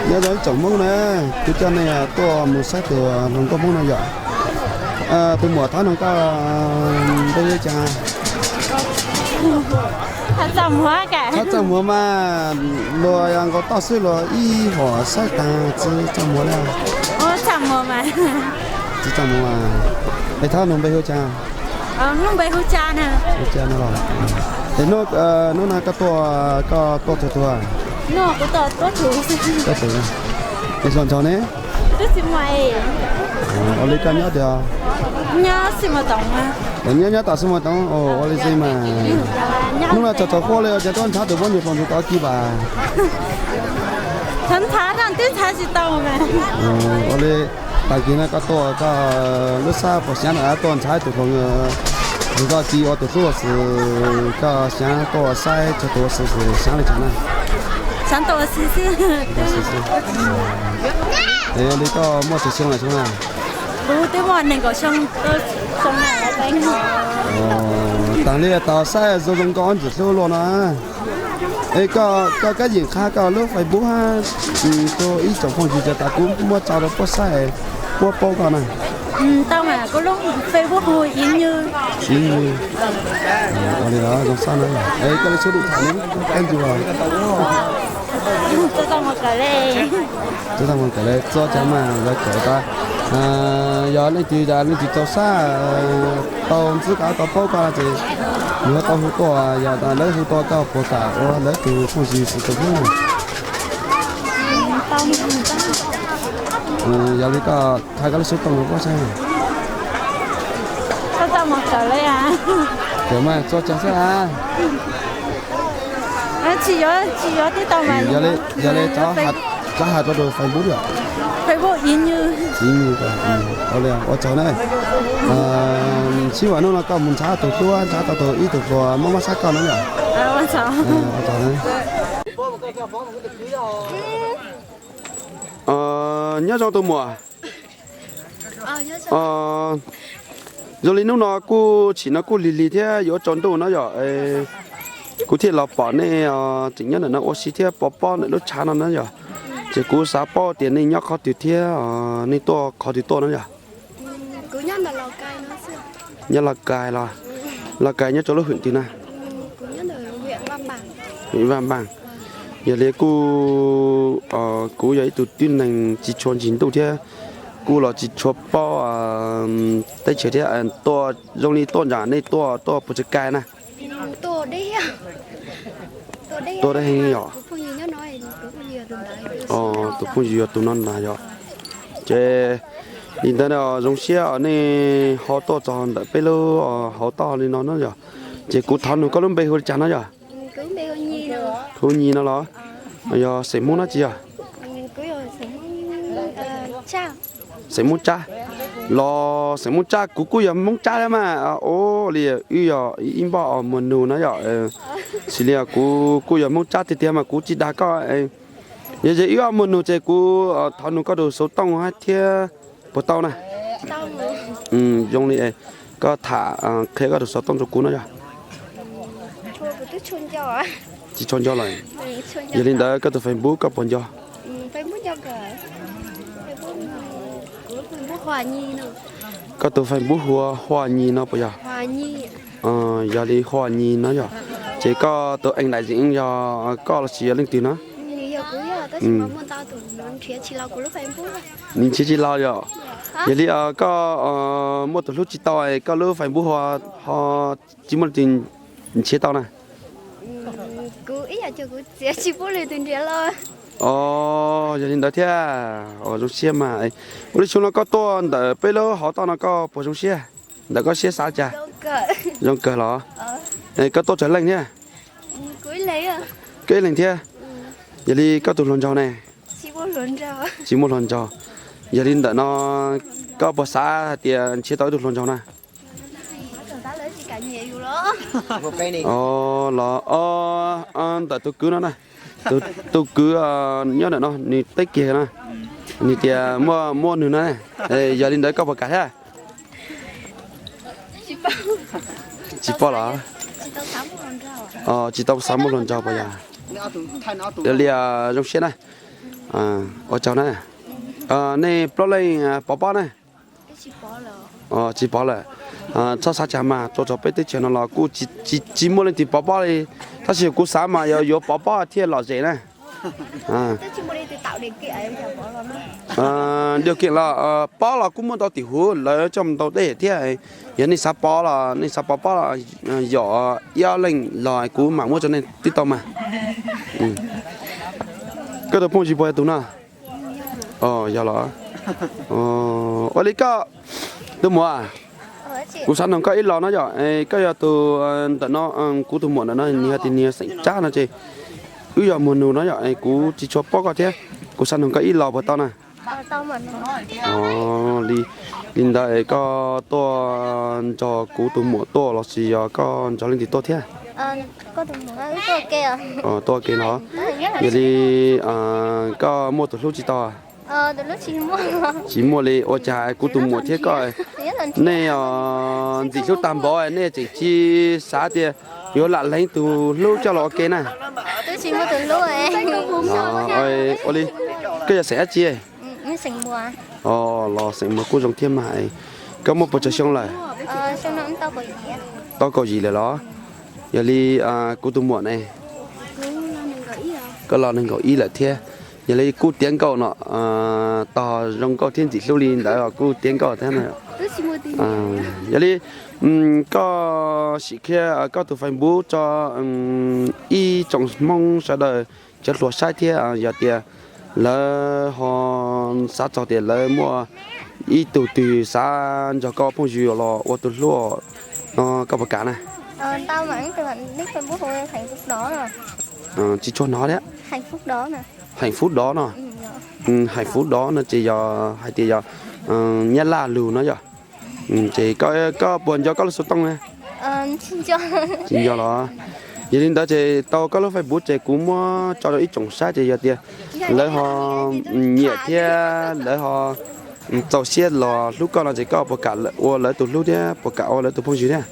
Nyob zoo ib tsoom Hmoob na, kuv coj nej tuaj mus saib tus hluas nkauj Hmoob no yom. Tus muam Thab no koj npe li cas? Thab Txaj Muag mas, luag nkaus toj xwb luag ib hom saib taag tsi txaj muag li. Txaj muag mas. Es Thab no npe hu cas? Hu cas no los? Es hnub no koj tuaj, koj tuaj tug tug? Tuaj tug. Es hluas nraug ne? Ua li koj nyob tiag? Nyob, nyob tom Xeev Maas Toov. Ua li xij mas. Hnub no tsaus tsaus huab li cas tuaj ntshav tus muab nyuam hluas nraug tau kis vas. Ua li, tag kis no koj tuaj koj lub sab puas xyaav na, tuaj ntshav tus hluas nraug tau kis ua tus hlub ua xwm, koj xyaav tuaj saib tug ua xwm xwm xyaav li cas na? Es ua li koj muaj tsawg xyoo lawm xyoo na? Taag li tau saib zoo zoo nkauj ntxim hlub luaj no. Es koj kab yeem qha koj lub Facebook hab rua ib tsoom phooj ywg cov tas kuv muab tso rau puab saib, puab paub koj na. Ib nyuag, ua li los zoo sab na. Es koj lub suab lub tham ne, kab ncu. Txuas tag mus kawm le txog caag mas lawv kawm tas. Yog leej twg, leej twg tau sab, tau ntxub koj, tau paub koj ces nws yuav tau hu tuaj, yog tas lawv hu tuaj koj puas kam ua lawv tus phooj ywg xwb tus hlub? Yog li koj tha koj lub xov tooj rau puab saib. Kawm mas txog caag xwb a. Yog li tso has rau tus Facebook yom. Ua tsaug na. Sib vam hnub no koj mus ntshav tus hlub, ntshav tau tus ib tug hluas muab muab sab koj no yom. Ua tsaug na. Nyob zoo tus muam. Zoo li hnub no kuj tsim no kuj lig lig thiab yuav tsaus ntuj no yom, kuv thiaj los pom nej tseem nyob ntawm no ua si thiab pov pob ntawm lub tshav no na yom. Ces kuv xav paub tias nej nyob qhov twg thiab nej tuaj qhov twg tuaj no yom. Nyob Los Kais los? Los Kais nyob rau lub hwm twg na? Hwm Vaj Npaaj. Yog li kuj, kuv yog ib tug tib neeg tsis tshua ntsim ntuj thiab kuj los tsis tshua paub teb chaws thiab, tuaj zoo li tuaj nram nej tuaj, tuaj puas tsav kais na? Tuaj deb heev yom. Tus phooj ywg yog tus no na yom. Ces li ntawd zoo siab nej ho tuaj txog ntawm peb lub hauv toj li no na yom. Ces kuv thov nug koj lub npe hu li cas no yom? Hu Nyi no los? Yog xeem Hmoob dab tsi yog? Xeem Hmoob Tsab. Los xeem Hmoob Tsab, kuv kuj yog Hmoob Tsab thiab mas. Ua li wb yog ib npoj muag nug na yom. Xws li kuv kuj yog Hmoob Tsab tiag tiag mas kuv tsis dag koj. Yog ces wb ob muag nug ces kuv thov nug koj tus xov tooj hab thiab puas tau na? Zoo li koj tham qhia koj tus xov tooj rau kuv no yog. Tsis tshua nco lawm. Yog li ntawd koj tus Facebook koj puas nco? Koj tus Facebook hu ua Hua Nyi no puas yog? Yog li Hua Nyi no yog. Ces koj tus ees daim zeem yog koj los sis yog leej twg no? Nws nrhiav tsis los yom. Yog li koj muaj tus hlub tsis tau, koj lub Facebook ho tsis muaj leej twg nrhiav tau na? Yog li ntawd thiab. Zoo siab mas. Ua li xyoo no koj tuaj ntawm peb lub hauv toj no koj puas zoo siab? Ntawm koj siab xav cas? Zoo kawg los? Koj tuaj tsawg leej thiab? Koj ib leeg thiab. Yog li koj tus hluas nraug ne? Tsis muaj hluas nraug. Yog li ntawm no koj puas xav hais tias nrhiav tau ib tug hluas nraug na? Los ntawm tus kwv no na, tus kwv nyob ntawm no nws teb kiag na, nws tias muaj, muaj nws na. Yog li ntawd koj puas kam thiab? Tsis paub los? Tsis tau xav muaj hluas nraug puas yog? Yog li zoo siab na. Ua tsaug na. Nej plaub leej pov pob na? Tsis pov lawm. Txhob xav cas mas, tuaj txog peb teb chaws no los kuj tsis muaj leej twg pov pob li. Tab sis kuv xav mas yog yuav pov pob thiaj lom zem na. Dej kiam los pob los kuj muaj ntau tim huv, lawv coj mus ntaus dej thiab. Yog nej xav pov los nej xav pov pob los yom ib ob leeg los kuv mam muab rau nej tib tau mas. Koj tus phooj ywg puas yog tus no? Yog los. Ua li koj tus muam, kuv xav noog koj ib los no yom, koj yog tus ntawm no, kuv tus muam ntawm no nws yog tias nws yog xeem Tsab no ces wb yog muag nus no yom, kuv tsis tshua paub koj thiab, kuv xav noog koj ib los puas tau na? Li ntawd koj tuaj nrog kuv tus muam tuaj los sis yog koj nrog leej twg tuaj thiab? Tuaj ua ke no. Yog li koj muaj tus hlub tsis tau? Tsis muaj li. Ua cas kuv tus muam thiab koj nej ntxim hlub tag npaum nej tseem tsis xav tias yuav lam leev tus hlub coj los ua ke na? Ua li, koj yog xeem dab tsi? Los xeem Muas kuj zoo thiab mas. Koj muaj puas tsawg xyoo lawm? Tau kaum yim lawm los? Yog li kuv tus muam ne? Koj los nees nkaum ib lawm thiab. Yog li kuj tiav nkauj no, tos zoo nkauj thiab ntxim hlub li ntawd kuj tiav nkauj thiab no. Yog li koj sim qhia koj tus Facebook tso, ib tsoom Hmoob sawv daws cov hluas saib thiab, yog tias lawv ho xav txog tias lawv muaj ib tug twg xav nrog koj phooj ywg los ua tus hlub no koj puas kam na? Tsis tshua hnov thiab. Heem Fub Dov no. Heem Fub Dov no ces yog hais tias yog Nyab Laj lus no yom. Ces koj puas nco koj lub xov tooj na? Tsis nco los. Yog li ntawd ces tau koj lub Facebook ces kuv muab tso rau ib tsoom saib ces yog tias lawv ho nyiam thiab lawv ho txaus siab los hlub koj no ces koj puas kam ua lawv tus hlub thiab puas kam ua lawv tus phooj ywg thiab?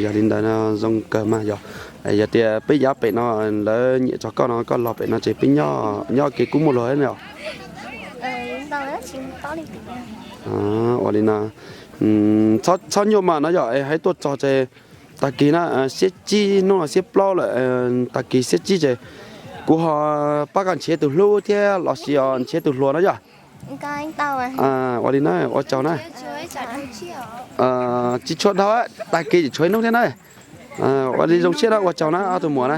Yog li ntawd no zoo kawg mas yog. Yog tias peb yav pem no lawv nyiam txog koj no koj los pem no ces peb nyob kev kub muaj luag thiab no. Ua li no, txhob nyuaj mas no yog hais tuaj txog ces tag kis na, xiab tsib hnub no xiab plaub lawm, tag kis xiab tsib ces kuv ho pab koj nrhiav tus hlub thiab los sis nrhiav tus hluas no yog. Ua li na, ua tsaug na. Tsis tshua dhau, tag kis tshuav ib hnub thiab na. Ua li zoo siab na, ua tsaug na ob tug muam na.